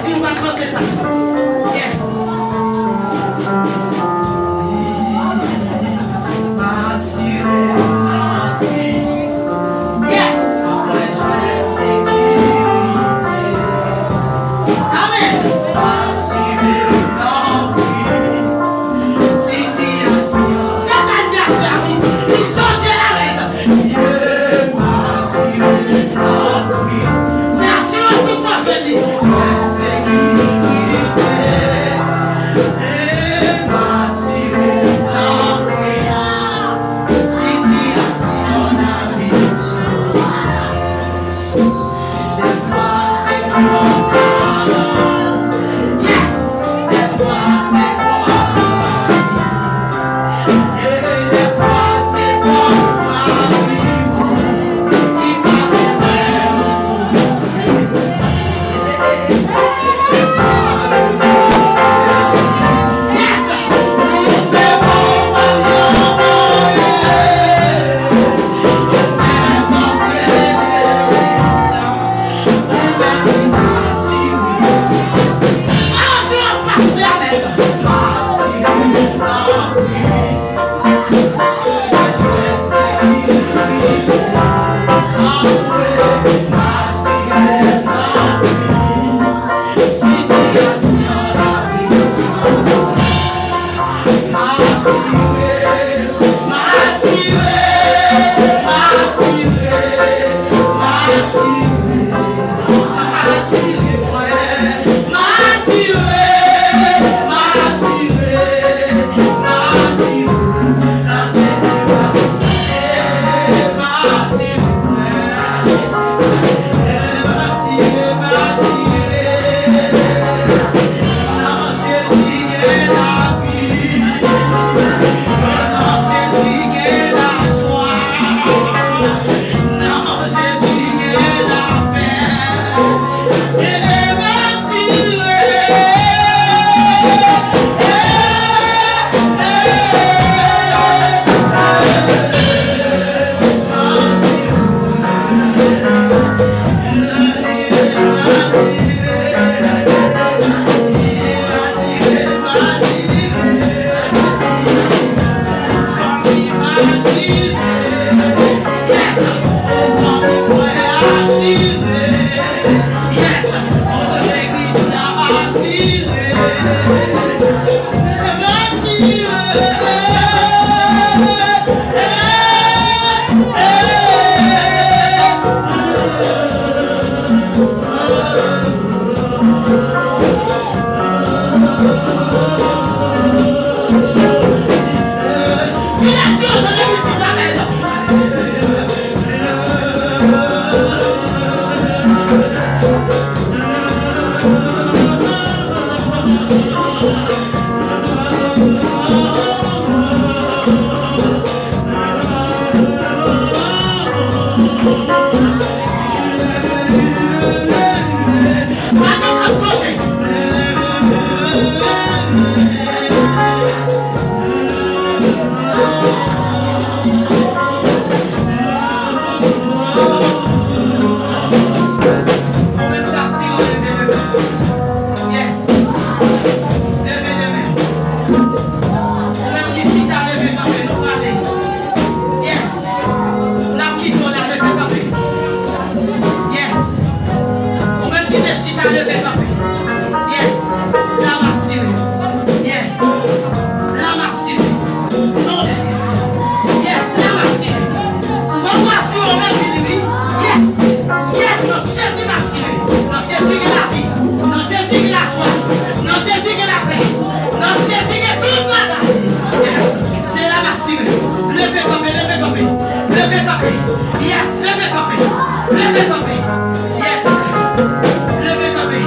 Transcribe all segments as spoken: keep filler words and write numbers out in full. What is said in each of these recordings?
Si w pa panse sa. Yes. Asire nan Kris. Yes. Mwen jwenn sekirite. Amen. Asire nan Kris. Sitiyasyon. Se sa l di a sè a wi. Li chanje lavi l. Se asirans ou fò jwenn li. Yes. Leve de men. Ou menm ki chita, leve kanpe, nou prale. Yes. N ap kite w la, leve kanpe. Yes. Ou menm ki te chita, leve kanpe. Yes. La m asire. Yes. La m asire. Non de Jezi. Yes, la m asire. Mwen m asire w menm vini wi. Yes. Yes, nan Jezi m asire. Nan Jezi gen lavi. Nan Jezi gen lajwa. Nan Jezi gen lapè. Nan Jezi gen tout bagay. Yes. Se la m asire. Leve kanpe, leve kanpe. Leve kanpe. Yes, leve kanpe. Leve kanpe. Yes. Leve kanpe.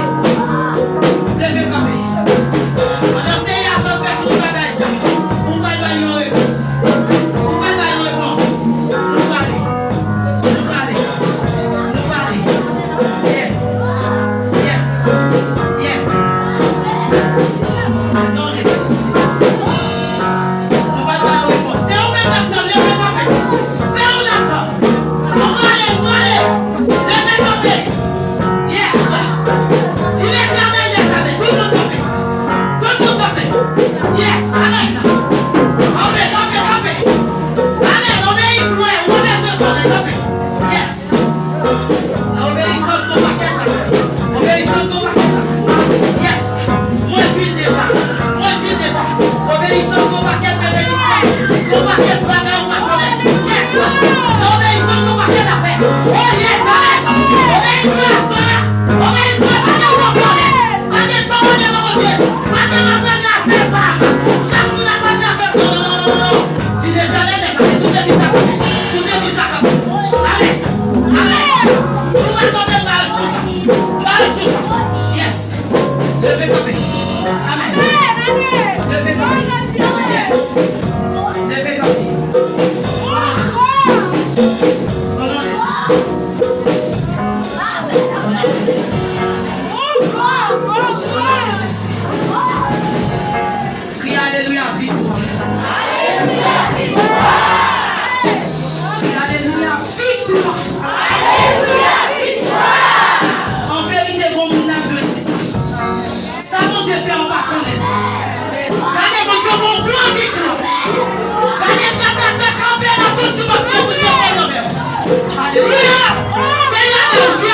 Senyè,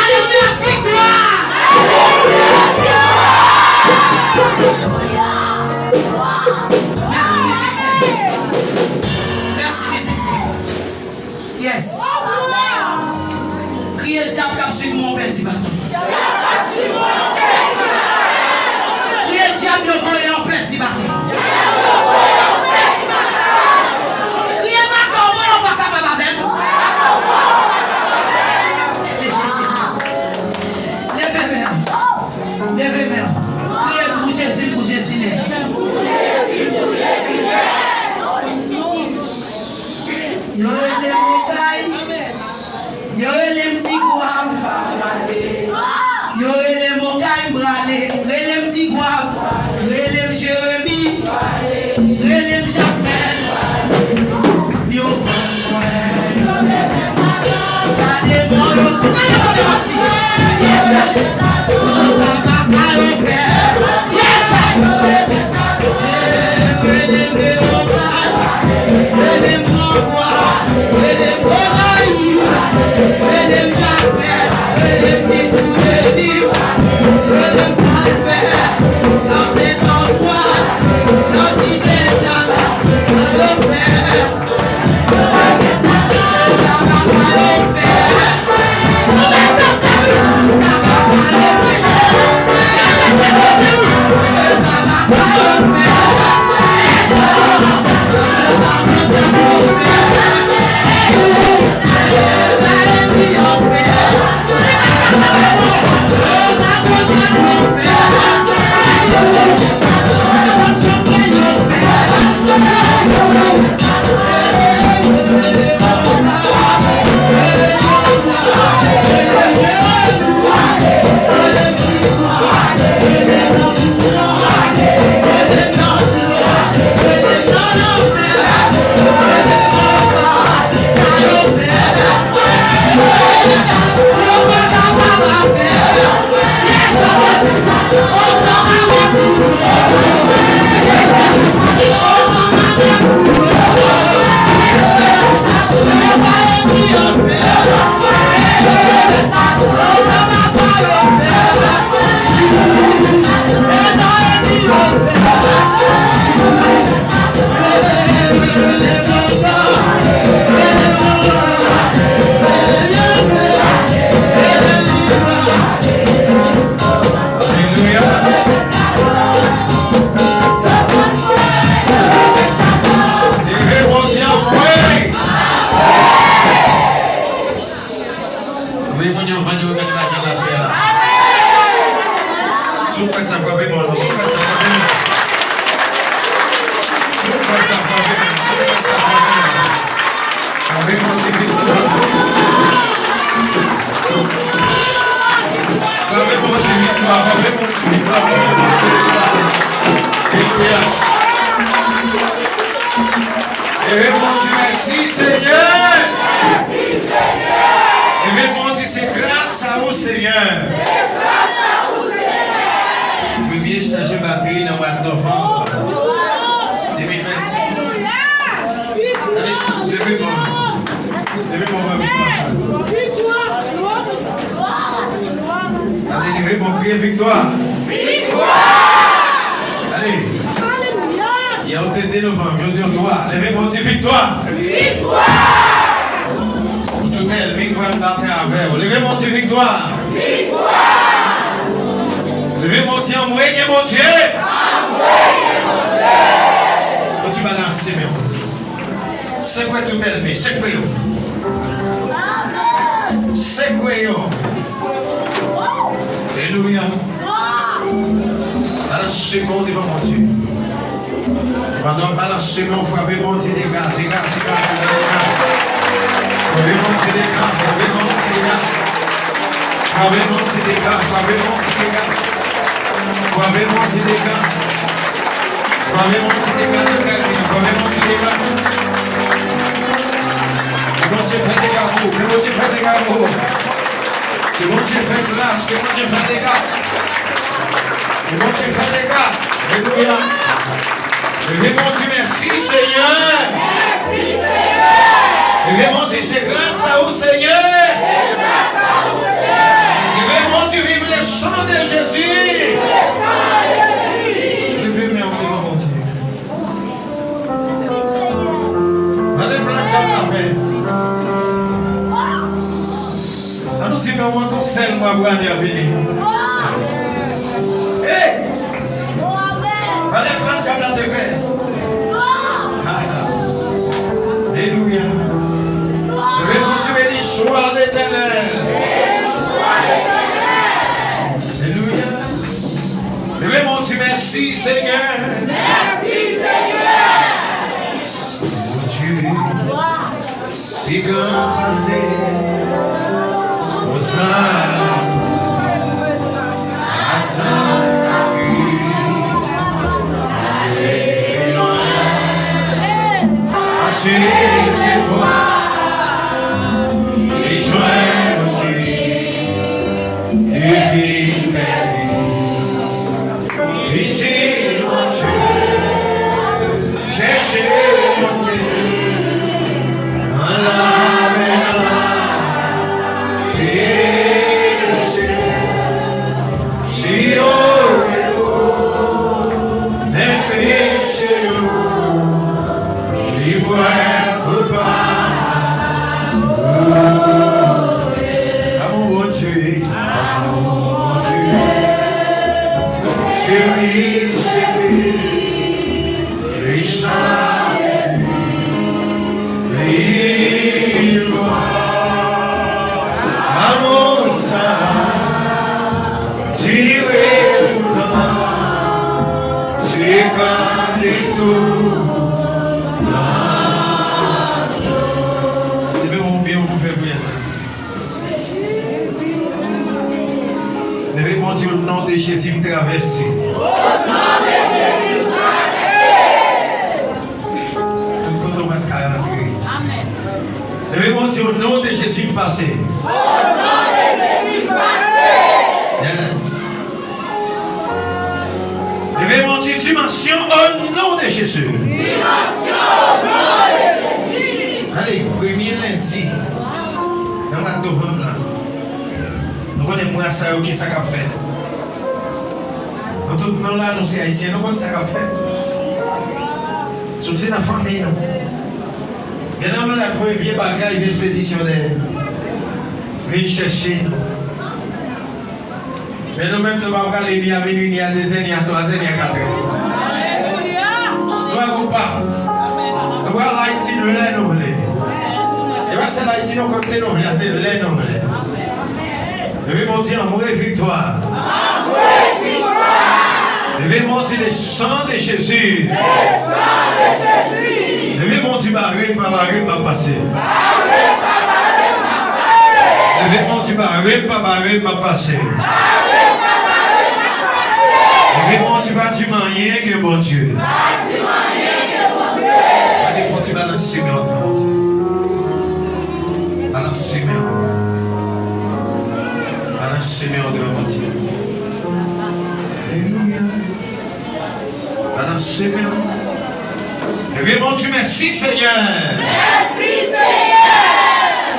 alelouya, viktwa! Mèsi, mizisyen. Mèsi, mizisyen. Yes. Kriye dyab k ap swiv mwen, w pèdi batay. Kriye dyab yo voye, w pèdi batay. Kriye maka w mwen, w pa kapab avè m. Leve men w. Leve men w. Kriye pou Jezi, pou Jezi nèt. Yo rele m Okay. Yo rele m Ti Gwav. Yo rele m Okay, m prale. Rele m Ti Gwav. Rele m Jeremi. Rele m Jakmèl. Yo fè m kwè. Sa devan yo. Gade yo fè manti. Yes, sir. Sa pa ka yo fè. Yes, sir. Alelouya. Leve Bondye anmwe. Konbyen moun yo vann yo remèt lajan la sè a? Si w kwè sa, frape men w non. Si w kwè sa, frape men w. Si w kwè sa, frape men w. Si w kwè sa, frape men w. Frape Bondye viktwa. Frape Bondye viktwa. Frape Bondye viktwa. Frape Bondye viktwa. Alelouya. Leve Bondye, mèsi, Senyè. Mèsi, Senyè. Leve Bondye, se gras a ou, Senyè. Se gras a ou, Senyè. Premye chaje batri nan mwa novanm de mil vennsenk. Alelouya. Leve Bondye. Leve Bondye, viktwa. Alelouya, bon, kriye viktwa. Viktwa! Ale. Alelouya! Yè ou te de novanm, jodi an twa. Leve men w di viktwa! Viktwa! Pou tout ènmi k pral batay avè w. Leve men w di viktwa! Viktwa! Leve men w di anmwe gen Bondye! Anmwe gen Bondye! Fò ti balanse men w. Sekwe tout ènmi, sekwe yo. Sekwe yo. Alelouya. Balanse men w devan Bondye. Pandan w balanse men w, frape Bondye dega, dega, dega, dega, dega. Frape Bondye dega, frape Bondye dega. Frape Bondye dega, frape Bondye dega. Frape Bondye dega. Frape Bondye dega nan kay li an, frape Bondye dega. Ke Bondye fè dega pou ou, ke Bondye fè dega pou ou. Ke Bondye fè gras, ke Bondye fè dega. Ke Bondye fè dega. Alelouya. Leve men w di mèsi, Senyè. Mèsi, Senyè. Leve men w, di, se gras a ou, Senyè. Leve men w, di, viv le san de Jezi. Leve men w devan Bondye. Gade plan dyab la fè. An nou di men w ankò, sèl mwa pou ane a vini. Hey! Gade plan dyab la te fè. Alelouya. Leve men w, di, beni swa Letènèl. Alelouya. Leve men w, di, mèsi, Senyè. Mèsi, Senyè. Bondye. Pi gran pase Ozana, ak Zafir, ale pi lwen, paske se twa ki jwenn ou ki te vin pèdi. Pitit Bondye, chèche monte nan lamè a, peche, si yo repo, men peche yo, li pran kou pa. Amou Bondye. Amou Bondye, se li, se li, li san mezi, li lwa. Amou sa a dire toutan, se kantik toutan. Leve men w byen pou fè priyè sa. Leve men w, di, o non de Jezi, m travèse. Tout kote w pa t ka rantre. Leve men w, di, o non de Jezi, m pase. Yes. Leve men w, di, dimansyon, o non de Jezi. Dimansyon, o non de Jezi. Ale, premye lendi nan mwa novanm la. Nou konnen mwa sa yo, kisa k ap fèt. Nou tout nou la, nou se Ayisyen, nou konn sa k ap fèt. Soti nan fanmi nou. Gen nan nou la k voye vye bagay, vye espedisyon dèyè. Vin chèche nou. Men nou menm, nou pa prale ni a minui, ni a dezè, ni a twazè, ni a katrè. Glwa pou Papa. Nou pral Ayiti lè nou vle. E pa sèl Ayiti non, kote nou vle, se lè nou vle. Leve men w, di, anmwe viktwa. Leve men w, di, le sang de Jésus. Leve men w, di, bare m pa bare m, m ap pase. Leve men w, di, bare m pa bare m, m ap pase. Leve men w, di, pa di m anyen ke Bondye. Gade, fè yon ti balanse men w devan Bondye. Balanse men w. Balanse men w devan Bondye. Alelouya. Balanse men w. Leve men w, di mèsi, Senyè. Mèsi, Senyè.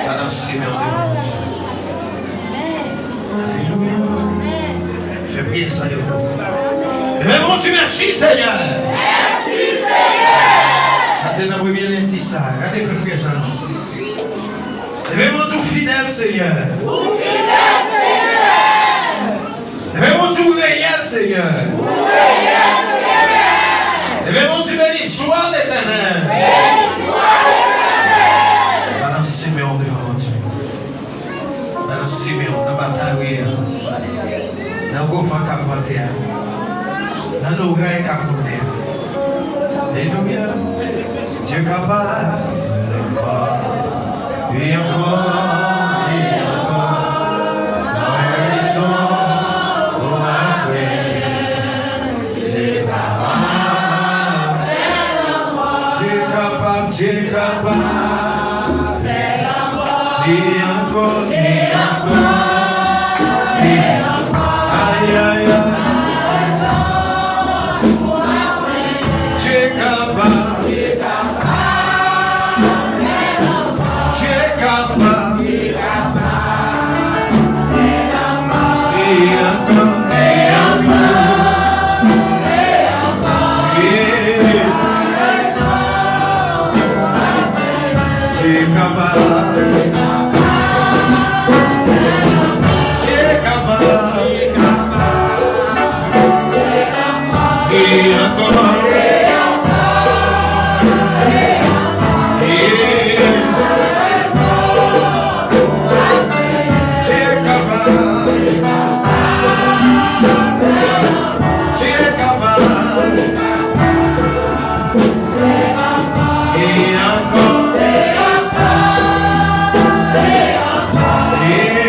Balanse men w devan Bondye. Alelouya. Fè priyè sa yo. Leve men w, di mèsi, Senyè. Mèsi, Senyè. Gade nan premye lendi sa. Gade, fè priyè sa non. Leve men w, di w fidèl, Senyè. Ou fidèl, Senyè. Leve men w, di w reyèl, Senyè. Ou reyèl, Senyè. Leve men w, di beni swa Letènèl. Beni swa Letènèl. Balanse men w devan Bondye. Balanse men w nan batay ou ye a. Nan gwo van k ap vante a. Nan loray k ap mounen a. Alelouya. Dye kapab. E ankò, e ankò. Mwen gen rezon pou mwen kwè. Dye kapab. Dye kapab, Dye kapab. E ankò, e ankò, e ankò. Ay, ay, ay. Dye kapab. Dye kapab. E ankò. E ankò. E ankò. Dye kapab. Dye kapab. E ankò. E ankò. E ankò.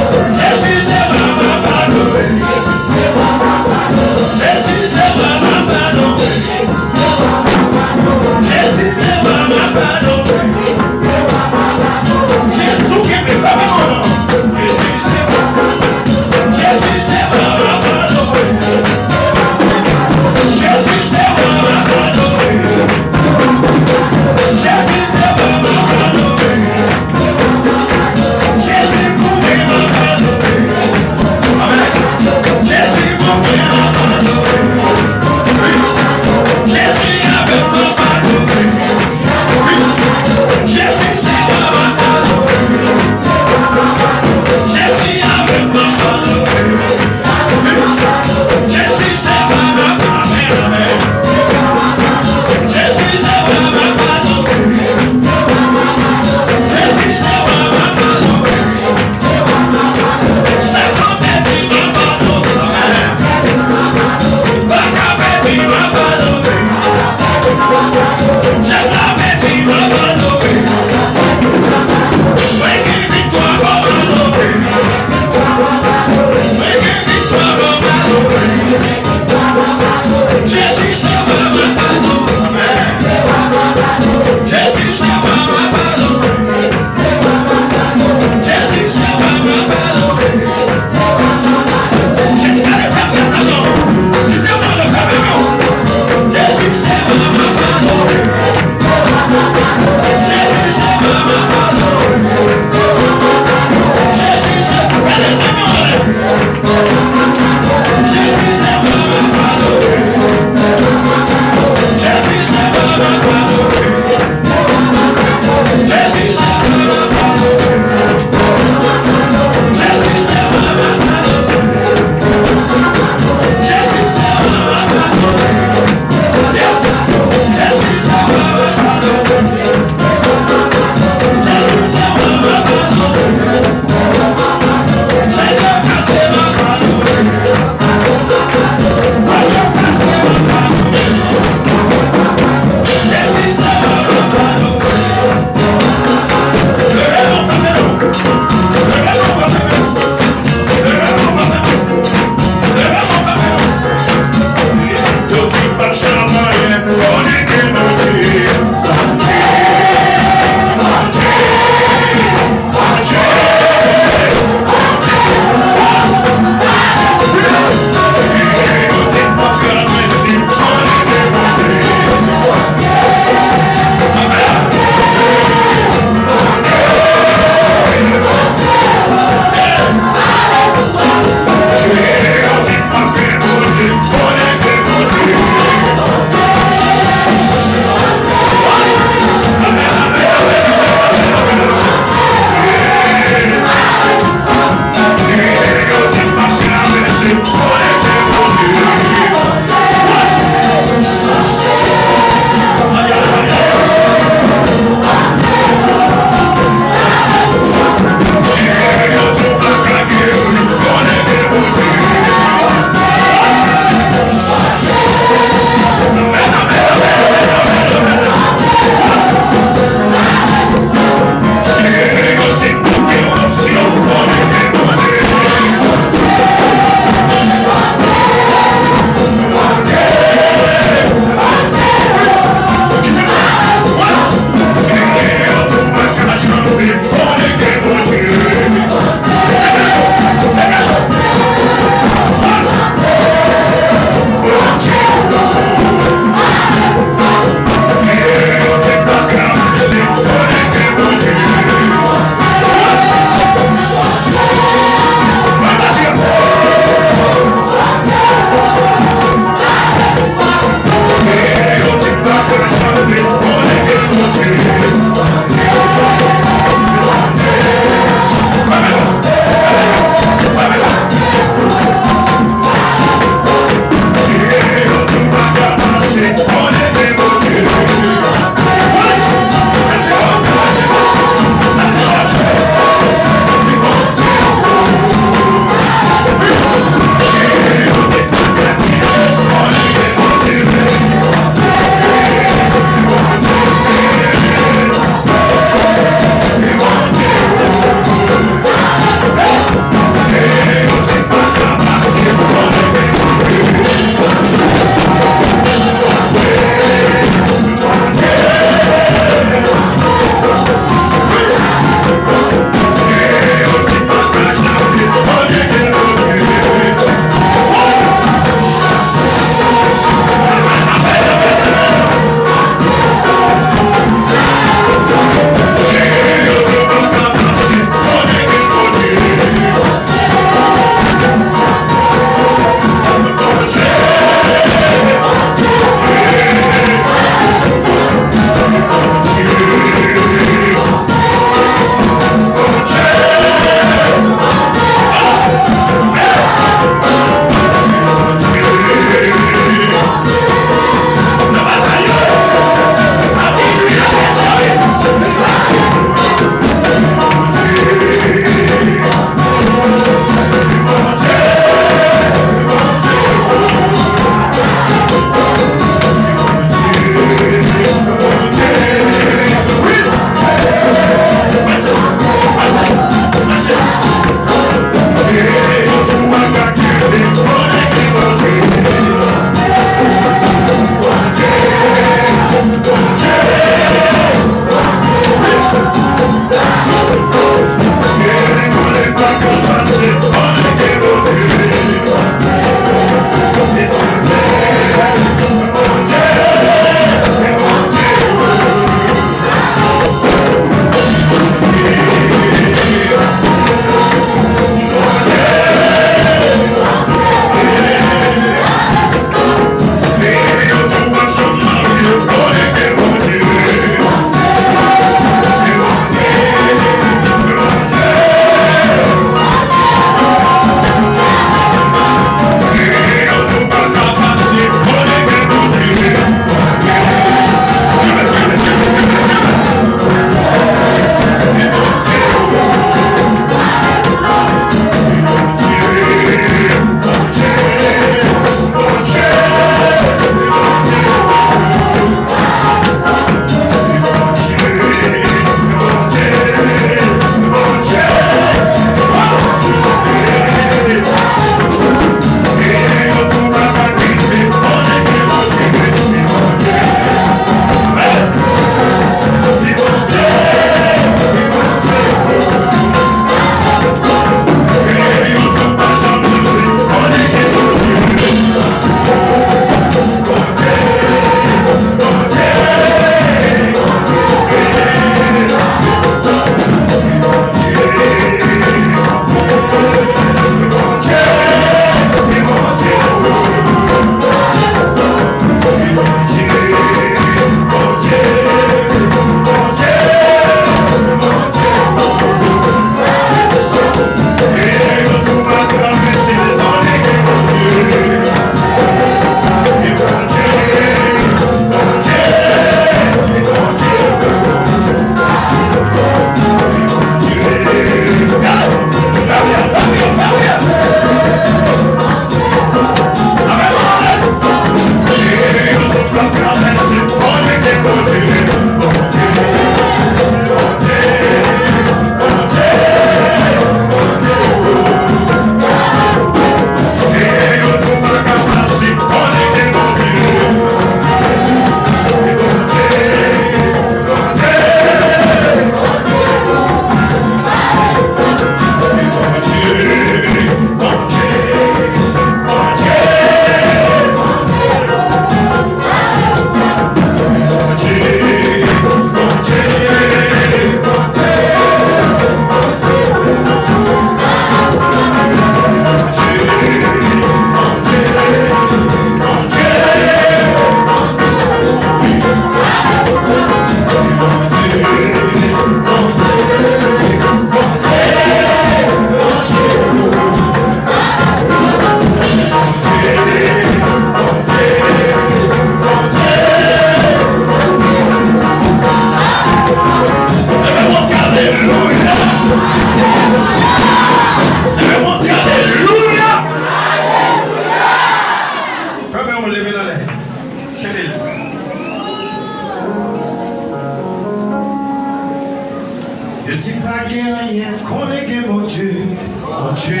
Yo di pa gen anyen, konnen gen Bondye. Bondye,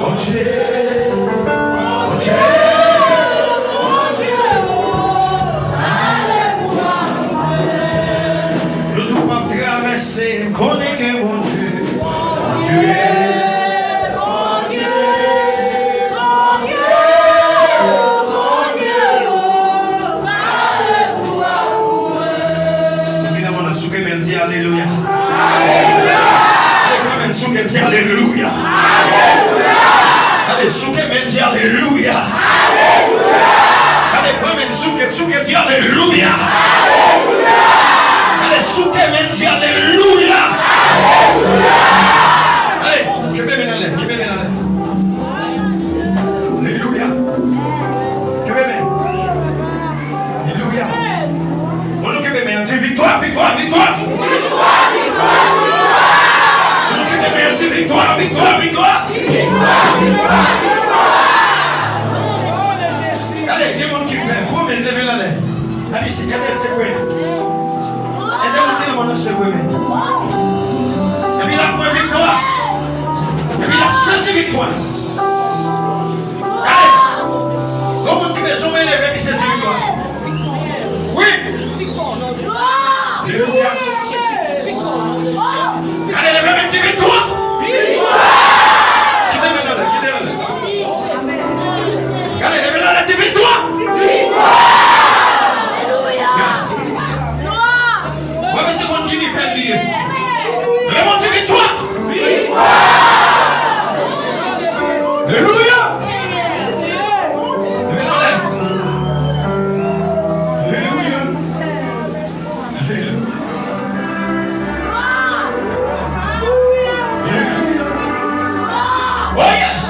Bondye, Bondye. Yo di w p ap travèse, konnen gen Bondye. Bondye, Bondye, Bondye, Bondye. Moun ki nan mòn nan, souke men l, di alelouya. Alelouya. Ale, pran men l, souke l, di alelouya. Alelouya. Ale, souke men l, di alelouya. Alelouya. Ale, pran men l, souke l, souke l, di alelouya. Alelouya. Ale, souke men l, di alelouya. Alelouya. Ale, kenbe men l anlè, kenbe men l anlè. Alelouya. Kenbe men. Alelouya. Bon, nou kenbe men an, di viktwa, viktwa, viktwa. Viktwa, viktwa, viktwa, viktwa. Bon, nou kenbe men an, di viktwa, viktwa, viktwa. Viktwa, viktwa, viktwa. Gade, gen moun ki fè, pran men, leve l anlè. Epi si, gade l sekwe. Ede moun ki nan mòn nan sekwe men. Epi l ap pran viktwa. Epi l ap sezi viktwa. Gade. Gon moun ki bezwen men leve epi sezi viktwa. Wi. Alelouya. Gade, leve men, di viktwa. Kite men nan lè, kite nan lè. Gade, leve nan lè, di viktwa. Mwen, men se konn ki nivèl li ye. Leve men, di viktwa. Alelouya. Leve nan lè. Alelouya. Alelouya. Alelouya. Oh yes.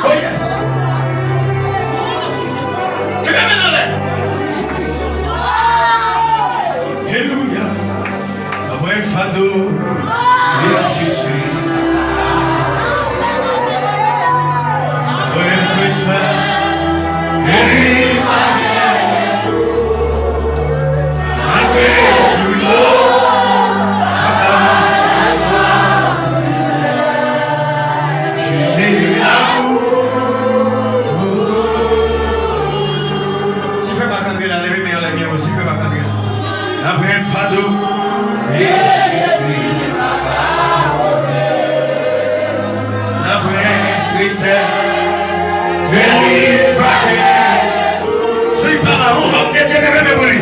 Oh yes. Kenbe men nan lè. Alelouya. Mwen fado, e Jezi. Mwen Kris la, e li pa gen tou. Malgre sou yo, papa, Jezi lanmou. Si frè Marc André la, leve men anlè byen wo, si frè Marc André la. Apre fado, e Jezi pa ka pote. Apre tristès, e li pa gen. Si pa la, yon lòt Bondye leve men pou li.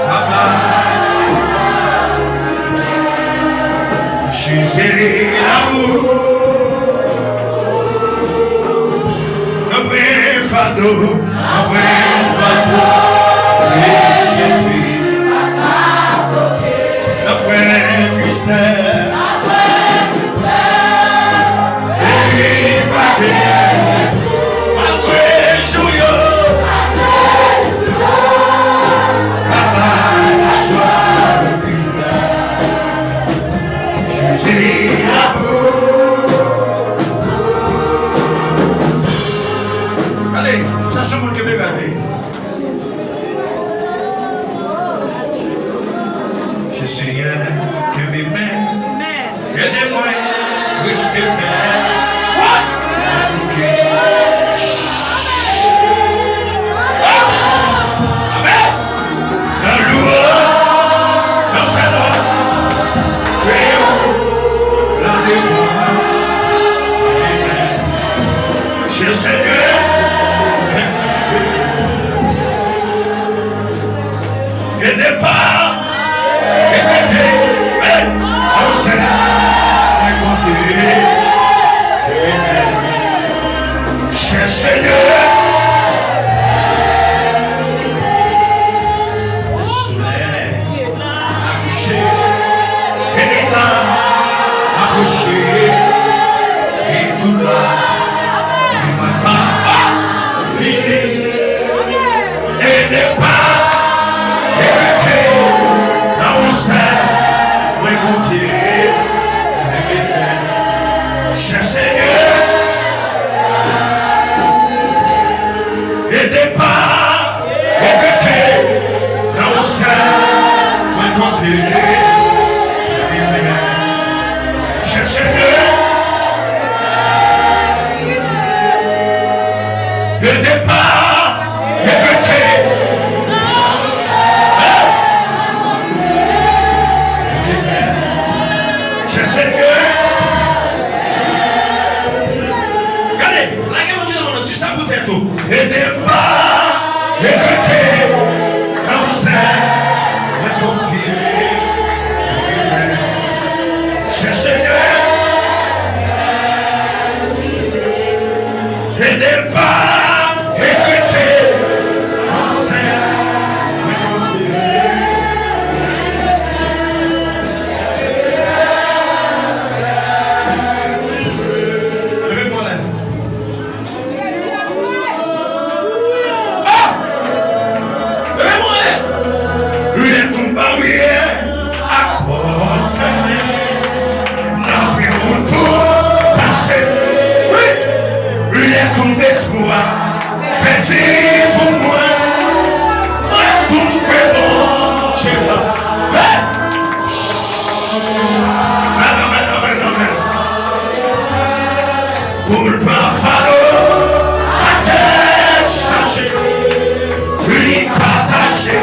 Papa, Jezi lanmou. Apre fado, apre fado, e Jezi. Apre tristès, e li pa gen. Malgre jou yo, pa bay lajwa, tristès. Jezi la pou. Ale, chache moun kenbe men li. Senyè, kenbe men. Ede mwen reste fè. What? Amen. Nan louanj, nan fè lwa, peye w la devan. Amen. Chè Senyè, fè mwen e depa, e rete, e anse, mwen konfye. Amen. Chè Senyè. Solèy la kouche, e nich la apwoche, e tout la li mwen va fini. E depa, e rete, nan ou sèl mwen konfye. Chè Senyè. Chèche de, de départ, de côté. Chèche de, gade, lage yon ti nan mwen, ti sa pou tèt ou. E depa, e kote, nan sè, mwen konfime. Chèche Senyè. E depa, e kote, nan sè, mwen konfime. Leve men w anlè. Ah! Leve men w anlè. Lè tout baryè ak pòt fèmen, n ap gen wout pou pase. Wi! Lè tout espwa pèdi pou mwen, mwen twouve Bondye la. Hey! Amèn, amèn, amèn, amèn. Pou l pran fado a tèt chaje, li pataje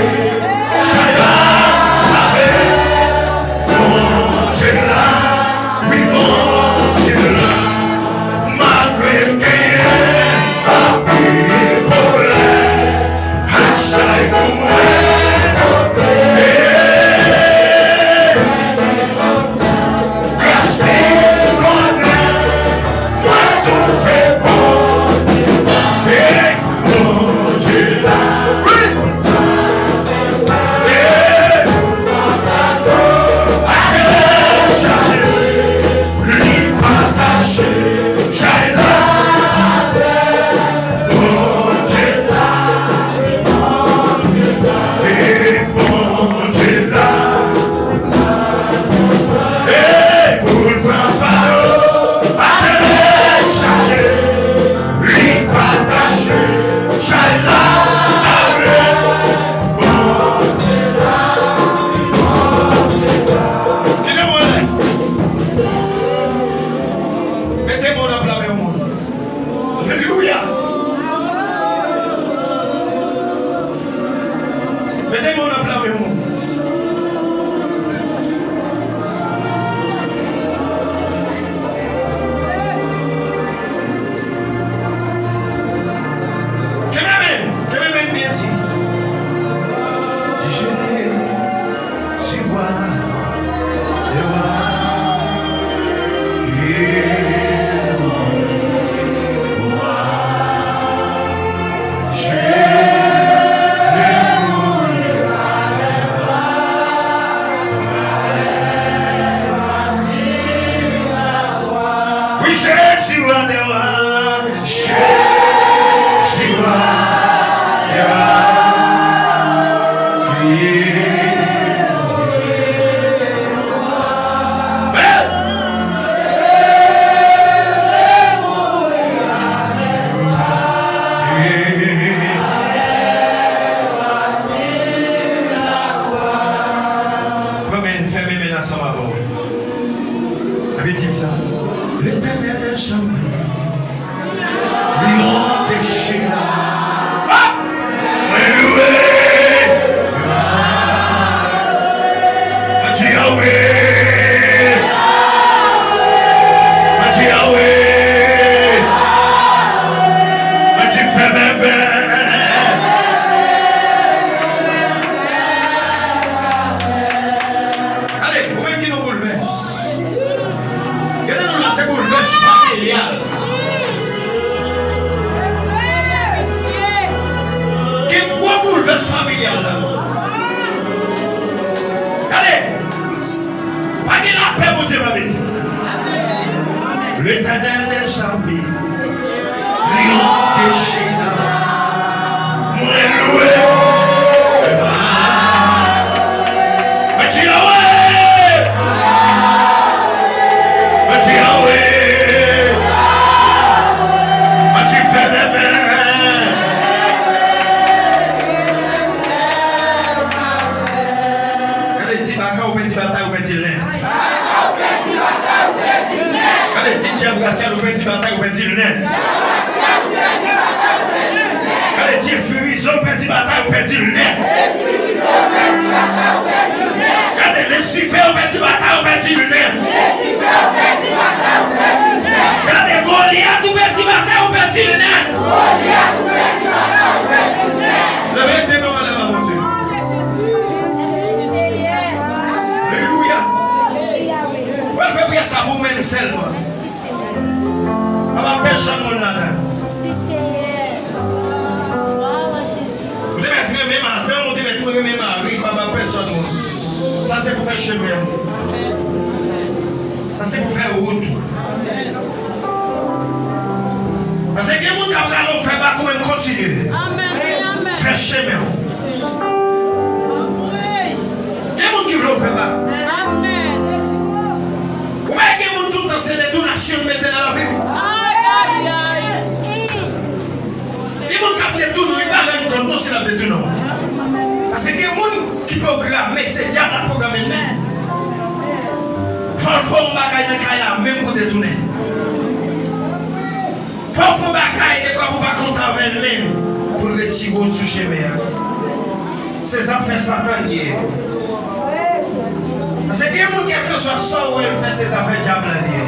chay la avèk Bondye la, wi, Bondye la. Malgre m genyen anpil pwoblèm, Pa pèsonn moun ladan. Si, Senyè. Glwa a Jezi. Ou te mèt renmen madanm, ou te mèt renmen mari, pa ba pèsonn moun. Sa se pou fè chemen an. Sa se pou fè wout ou. Paske gen moun k ap rale w fè bak ou menm kontinye. Amèn, wi, amèn. Fè chemen w. Gen moun ki vle w fè bak. Amèn. Ou wè gen moun toutan se detonasyon l mete nan lavi w. Ay, ay, ay. Gen moun k ap detounen w, li pa rann kont non si l ap detounen w. Paske gen moun ki pwograme, se dyab la k pwograme l menm. Fò l fè yon bagay nan kay la menm pou detounen. Fò l fè yon bagay de kòb ou pa kontan avè l menm pou l retire w sou chemen an. Se zafè Satan l ye. Paske gen moun kèlkeswa sa w wè l fè, se zafè dyab la l ye.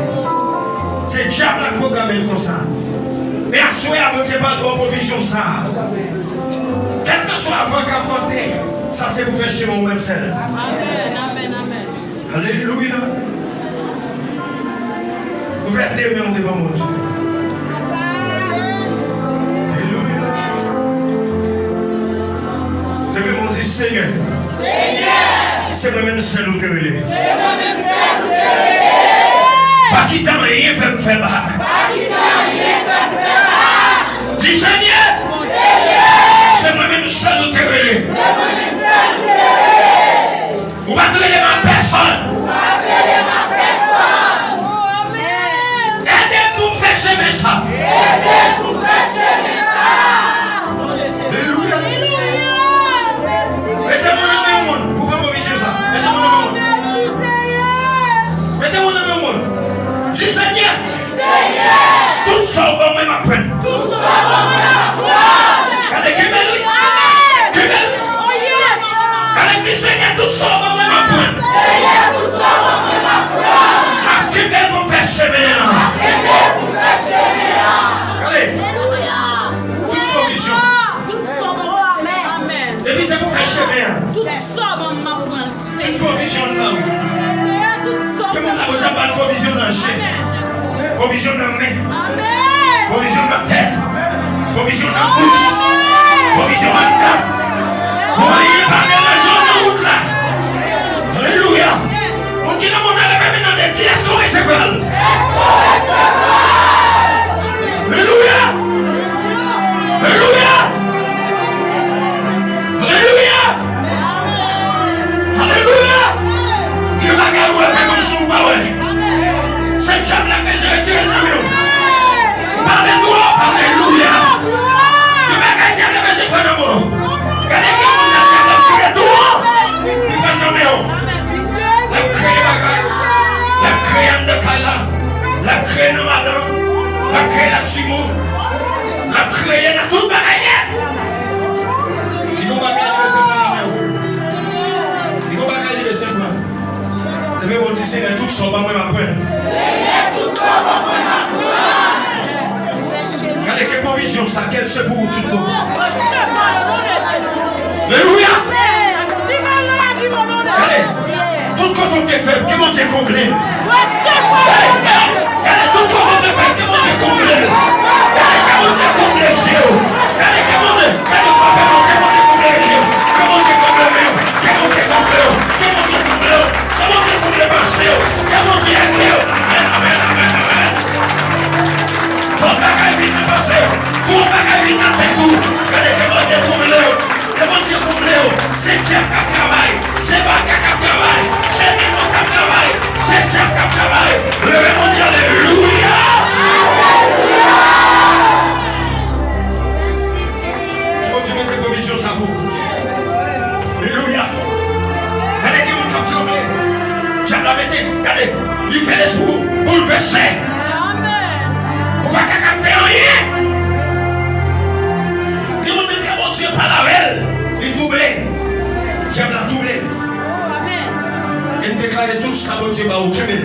Se dyab la k pwograme l konsa. Men aswè a, Bondye pral ba w pwovizyon sa a. Kèlkeswa van k ap vante, sa se pou fè chemen w menm sèl. Amèn, amèn, amèn. Alelouya. Ouvè de men w devan Bondye. Alelouya. Leve men w, di, Senyè, Senyè, se mwen menm sèl ou te rele. Se mwen menm sèl ou te rele. Pa kite anyen fè m fè bak. Pa kite anyen fè m fè bak. Di, Senyè, Senyè, se mwen menm sèl ou te rele. Se mwen menm sèl ou te rele. Ou pa t rele m a pèsonn. Ou pa t rele m a pèsonn. Ede m pou m fè chemen sa. Ede m pou m fè chemen sa. Alelouya. Mete men w nan men yon moun pou pran pwovizyon sa. Mete men w nan men yon moun. Mete men w nan men yon moun. Di, Senyè, Senyè, tout sa w ban mwen, m ap pran. Tout sa w ban mwen, m ap pran. Gade, kenbe l, wi. Kenbe l. Gade, di, Senyè, tout sa w ban mwen, m ap pran. Senyè, tout sa w ban mwen, m ap pran. M ap kenbe l pou m fè chemen an. M ap kenbe l pou m fè chemen an. Gade. Tout pwovizyon. Tout sa w ban mwen, amèn. Amèn. Depi se pou fè chemen an. Tout sa w ban mwen, m ap pran. Tout pwovizyon nan. Gen moun la, Bondye ap ba l pwovizyon nan je. Pwovizyon nan men. Pwovizyon nan tèt. Pwovizyon nan bouch. Pwovizyon anndan. Pou anyen pa deranje w nan wout la. Alelouya. Moun ki nan mond la, leve men nan de di, èske w resevwa l? Alelouya. Alelouya. Alelouya. Alelouya! Gen bagay ou wè fè kòmsi ou pa wè. Se dyab la k bezwen retire l nan men w. Ou pale twòp, alelouya! Gen bagay dyab la bezwen pran nan men w. Gade gen moun nan dyab la vire twòp. Li pran nan men w. L ap kreye bagay. L ap kreye anndan kay la. L ap kreye nan madanm. L ap kreye nan timoun. L ap kreye nan tout bagay nèt. Li gon bagay li bezwen pran nan men w. Li gon bagay li bezwen pran. Leve men w, di, Senyè, tout sa w ban mwen, m ap pran. Senyè, tout sa w ban mwen, m ap pran. Gade, ke pwovizyon sa, kèl se pou ou tout bon. Alelouya. Gade, tout kote w te fèb, ke Bondye konble. Gade, tout kote w te fèb, ke Bondye konble. Gade, ke Bondye konble je w. Gade, ke Bondye, gade, frape non, ke Bondye konble je w. Ke Bondye konble men w. Ke Bondye konble w. Ke Bondye konble w. Ke Bondye konble panse w. Ke Bondye ede w. Amèn, amèn, amèn, amèn. Fò bagay vin nan panse w. Fò bagay vin nan tèt ou. Gade, ke Bondye konble w. Ke Bondye konble w. Se dyab k ap travay. Se baka k ap travay. Se demon k ap travay. Se dyab k ap travay. Leve Bondye, alelouya. Alelouya. Bondye mete pwovizyon sa pou ou. Alelouya. Gade ki moun k ap tranble. Dyab la mete, gade, li fè lespri w boulvèse. Amèn. Ou pa ka kapte anyen. Gen moun menm ke Bondye pale avè l, li twouble. Dyab la twouble. Amèn. E m deklare tout sa Bondye ba ou, kenbe l.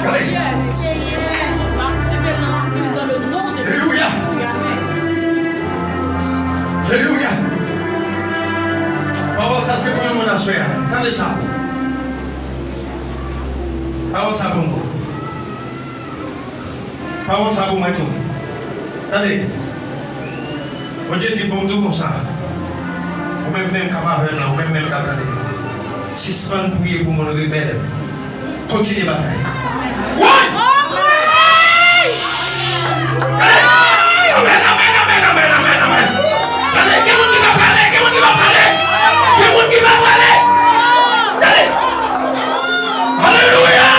Gade. Alelouya. Alelouya. Pawòl sa se pou yon moun aswè a. Tande sa. Pawòl sa pou mwen. Pawòl sa pou mwen tou. Tande. Bondye di pou m di w konsa. Ou menm menm k ap avè m la, ou menm menm k ap tande m. Sispann priye pou moun rebèl. Kontinye batay. Woy! Gade! Amèn, amèn, amèn, amèn, amèn, amèn. Gade, gen moun ki va prale, gen moun ki va prale. Gen moun ki va prale. Gade! Alelouya!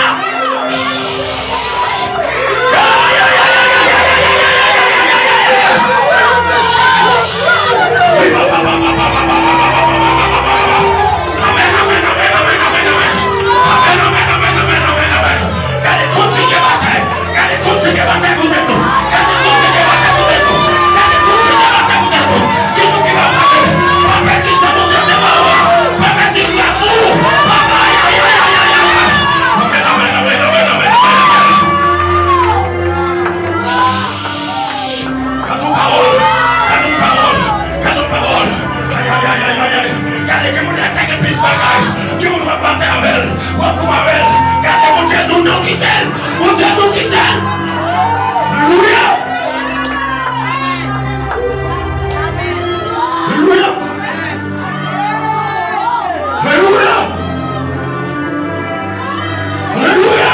Gade, kontinye batay. Gade, kontinye batay pou tèt ou. Gade, kontinye batay pou tèt ou. Gade, kontinye batay pou tèt ou. Gen moun ki va prale. Pa pèdi sa Bondye te ba ou a. Pa pèdi gras ou. Pa, ay, ay, ay. Amèn, amèn, amèn, amèn, amèn, amèn. Gade yon pawòl. Gade yon pawòl. Gade yon pawòl. Ay, ay, ay, ay, ay, ay. Gade, gen moun la te gen plis bagay. Gen moun w ap batay avè l. W ap goumen avè l. Gade, Bondye di w non kite l. Bondye di w kite l. Alelouya. Alelouya. Alelouya. Alelouya.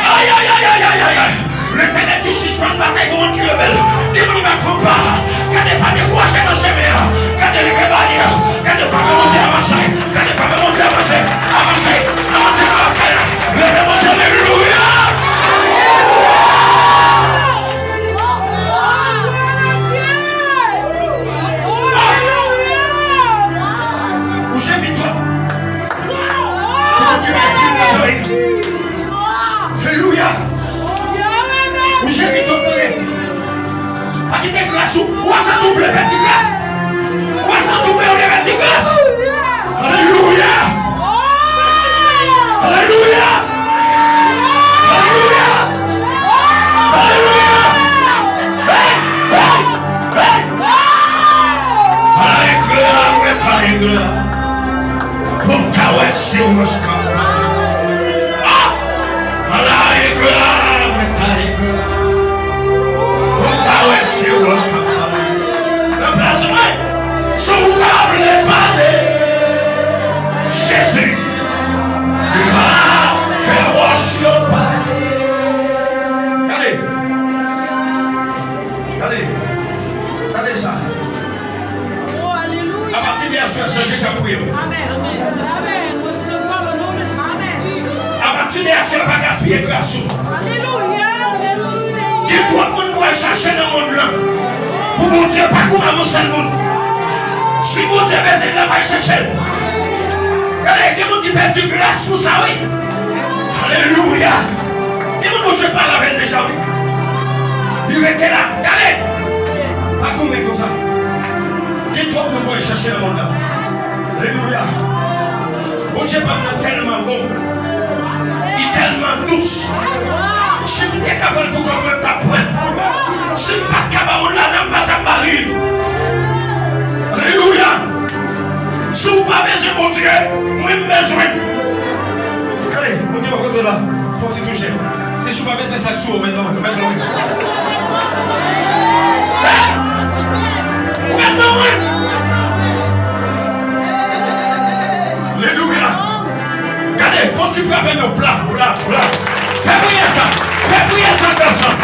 Ay, ay, ay, ay, ay, ay, ay. Letènèl di sispann batay pou moun ki rebèl. Gen moun ki va fè w pa. Gade, pa dekouraje nan chemen an. Gade, leve baryè. Gade, frape Bondye a mache. Gade, frape Bondye a mache. A mache. A mache nan lakay la. Leve Bondye, alelouya. Ou jemi twòp. Pou moun ki pèdi l nan jòy. Alelouya. Ou jemi twòp, tande. Pa kite gras ou. Ou a santi w vle pèdi gras. Ou a santi w vle pèdi gras. Alelouya. Alelouya. Alelouya. Alelouya. Hey, hey, hey. Ala engra, mwen pa engra. Pou m ta wè si wòch k ap pale. Ah! Ala engra, mwen ta engra. Pou m ta wè si wòch k ap pale. Nan plas mwen, si w pa vle pale, Jezi, li va fè wòch yo pale. Gade. Gade. Gade sa. Oh, alelouya. Apati de aswè, chèche k ap priye w. Amèn. Amèn. Resevwa le non de Jezi. Amèn. Apati de aswè, pa gaspiye gras ou. Alelouya. Gen twòp moun pou al chache nan mond lan. Pou Bondye pa kou avanse l moun. Si Bondye bezwen l, l ap al chèche l. Gade, gen moun ki pèdi gras pou sa, wi. Alelouya. Gen moun Bondye pale avè l deja, wi. Li rete la. Gade. Pa goumen konsa. Gen twòp moun pou al chache nan mond lan. Alelouya. Bondye pa m nan tèlman bon. Li tèlman dous. Si m te ka pran l pou kò m, mwen t ap pran l. Si m pa t ka ba moun ladan, m pa t ap ba li. Alelouya. Si w pa bezwen Bondye, mwen m bezwen. Gade, moun ki bò kote w la, fè yon ti touche. E si w pa bezwen sa k sou ou, mèt nan mwen, mèt nan mwen. Hein? Ou mèt nan mwen. Alelouya. Gade, fò ti frape nou. Bla, bla, bla. Fè priyè sa. Fè priyè sa, gason.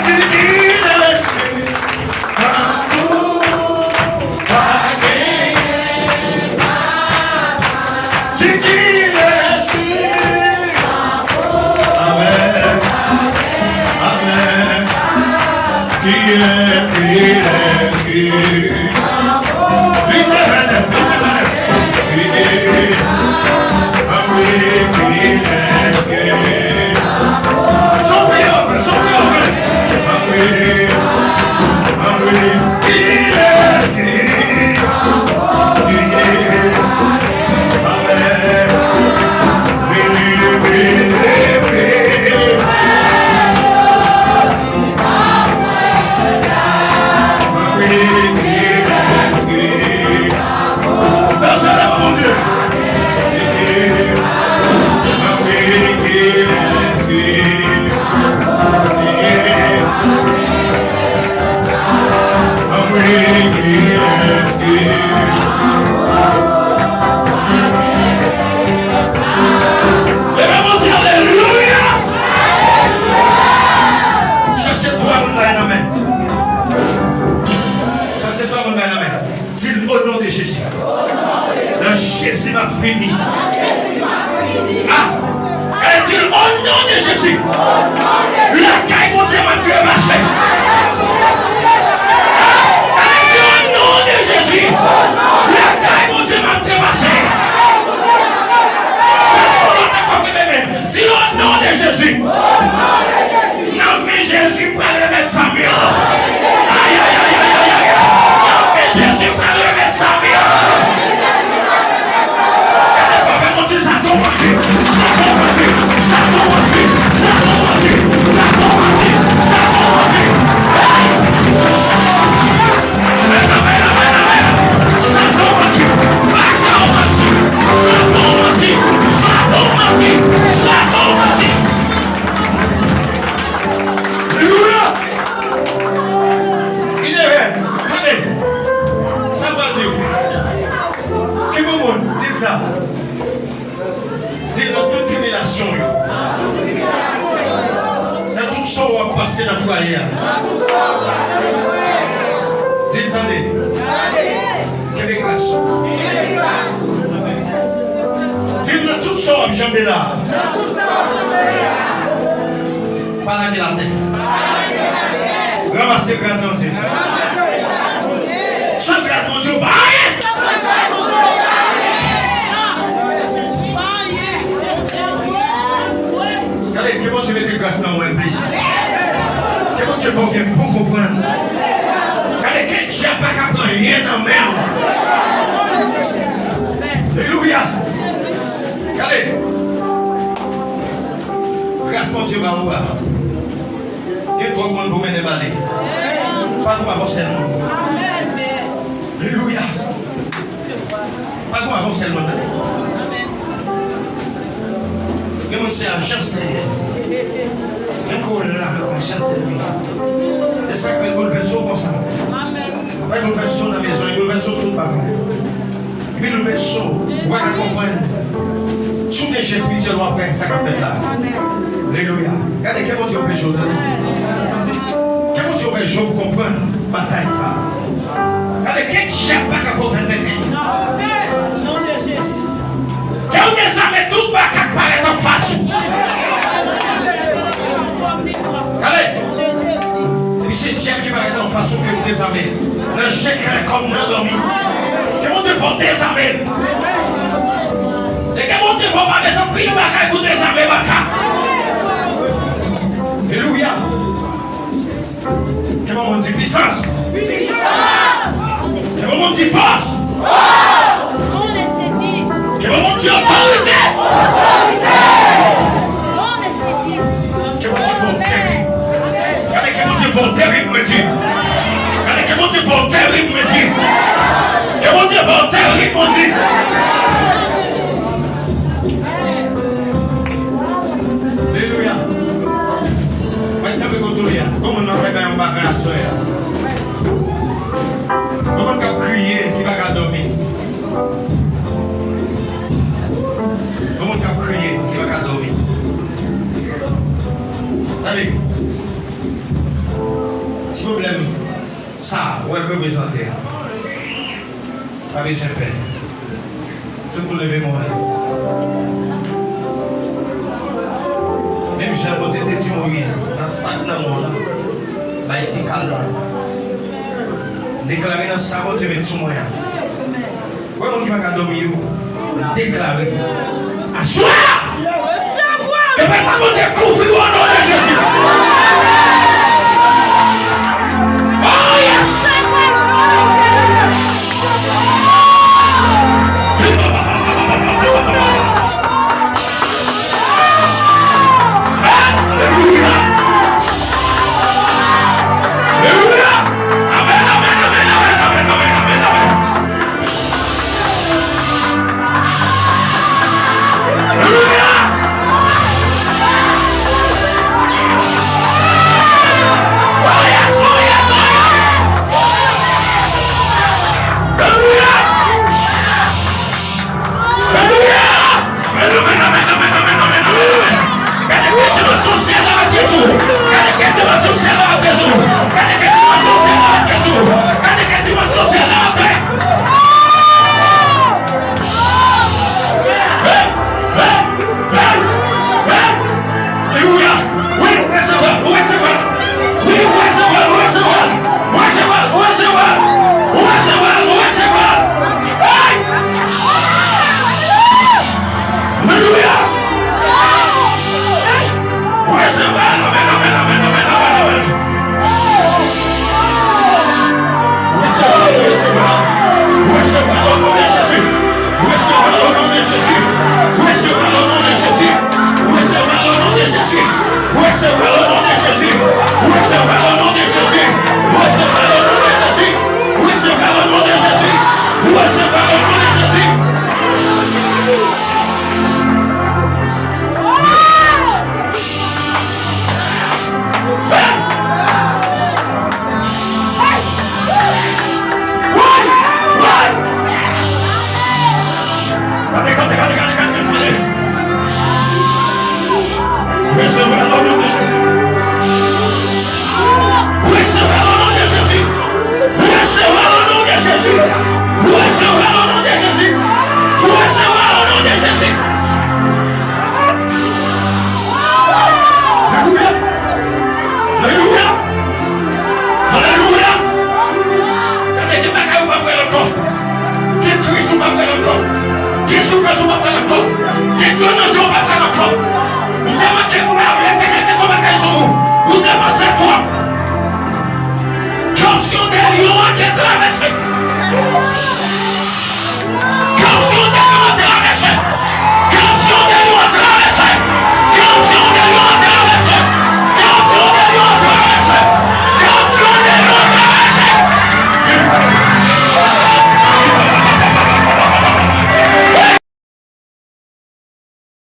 Di ki lespri pa tou, pa genyen. Di ki lespri. Amèn. Amèn. Kiyès ki lespri? Bay nan men. Sa se twa moun bay nan men. Di l, "O non de Jezi." Nan Jezi m ap vini. Ah! Gade, di l, "O non de Jezi." Lakay Bondye m ap trepache. Ah! Gade, di, "O non de Jezi." Lakay Bondye m ap trepache. Sa se yon lòt afè ke bebe. Di l, "O non de Jezi." Nan men Jezi, m pral remèt zam yo. Ayayayayay. Nan men Jezi, m pral remèt zam yo. Gade, fò mwen di sa tou, mwen di, sa tou, mwen di, sa tou, mwen di, sa tou, mwen di, sa tou, mwen di, sa tou, mwen di. Hey! Amèn, amèn, amèn, amèn. Sa tou, mwen di, sa tou, mwen di, sa tou, mwen di, sa tou, mwen di. Alelouya! Li leve, tande. Sa m pral di w. Ki bon moun, di l sa. Di l nan tout tribilasyon yo. Nan tout sa w ap pase nan fwaye a. Di l tande. Kenbe gras ou. Di l nan tout sa w ap janbe la. Pa lage l atè. Ranmase gras Bondye. San gras Bondye, ou pa anyen. Gade, ke Bondye mete gras nan ou plis. Ke Bondye fè w gen bon konprann. Gade, ke dyab pa ka pran anyen nan men w. Alelouya. Gade. Gras Bondye ba ou a. Gen twòp moun pou mennen bale. Pa gwo avè yon sèl moun. Alelouya. Pa gwo avè yon sèl moun, tande. Gen moun se ajans li ye. Gen kou la ajans li. E sa k fè l boulvèse w konsa. Pa boulvèse w nan mezon, li boulvèse w tout bagay. Epi nou fè cho, w pa ka konprann. Si w gen je espirityèl, w ap wè sa k ap fèt la. Alelouya. Gade, ke Bondye ouvè je w, tande. Ke Bondye ouvè je w pou konprann batay sa. Gade, ke dyab pa ka fè w fè tenten. Ke w dezame tout bagay k ap parèt anfas ou. Gade. Epi se dyab ki parèt anfas ou ke m dezame. Nan je klè kòm nan dòmi. Ke Bondye fè w dezame l. E ke Bondye fè w pa bezwen pil bagay pou dezame baka. Alelouya. Ke Bondye di pisans. Ke Bondye di fòs. Ke Bondye di otorite. Ke Bondye fè w terib. Gade, ke Bondye fè w terib, mwen di. Gade, ke Bondye fè w terib, mwen di. Ke Bondye fè w terib, mwen di. Alelouya. Mwen tanpri kote w ye a. Gon moun nan fè bay yon bagay aswè a. Gon moun k ap kriye, ki pa ka dòmi. Gon moun k ap kriye, ki pa ka dòmi. Tande. Ti pwoblèm sa, ou wè k reprezante a. Pa bezwen pè. Tout moun leve men w anlè. Menm jan Bondye te di Moyiz, nan sak nan men w lan, bay ti kal la. Deklare nan sa Bondye met sou mwen an. Wè moun ki pa ka dòmi yo, deklare. Aswè a! Ke pèsòn Bondye kouvri w o non de Jezi. Oh, yes! Alelouya! Alelouya! Amèn, amèn, amèn. Alelouya! Soufle sou mwen,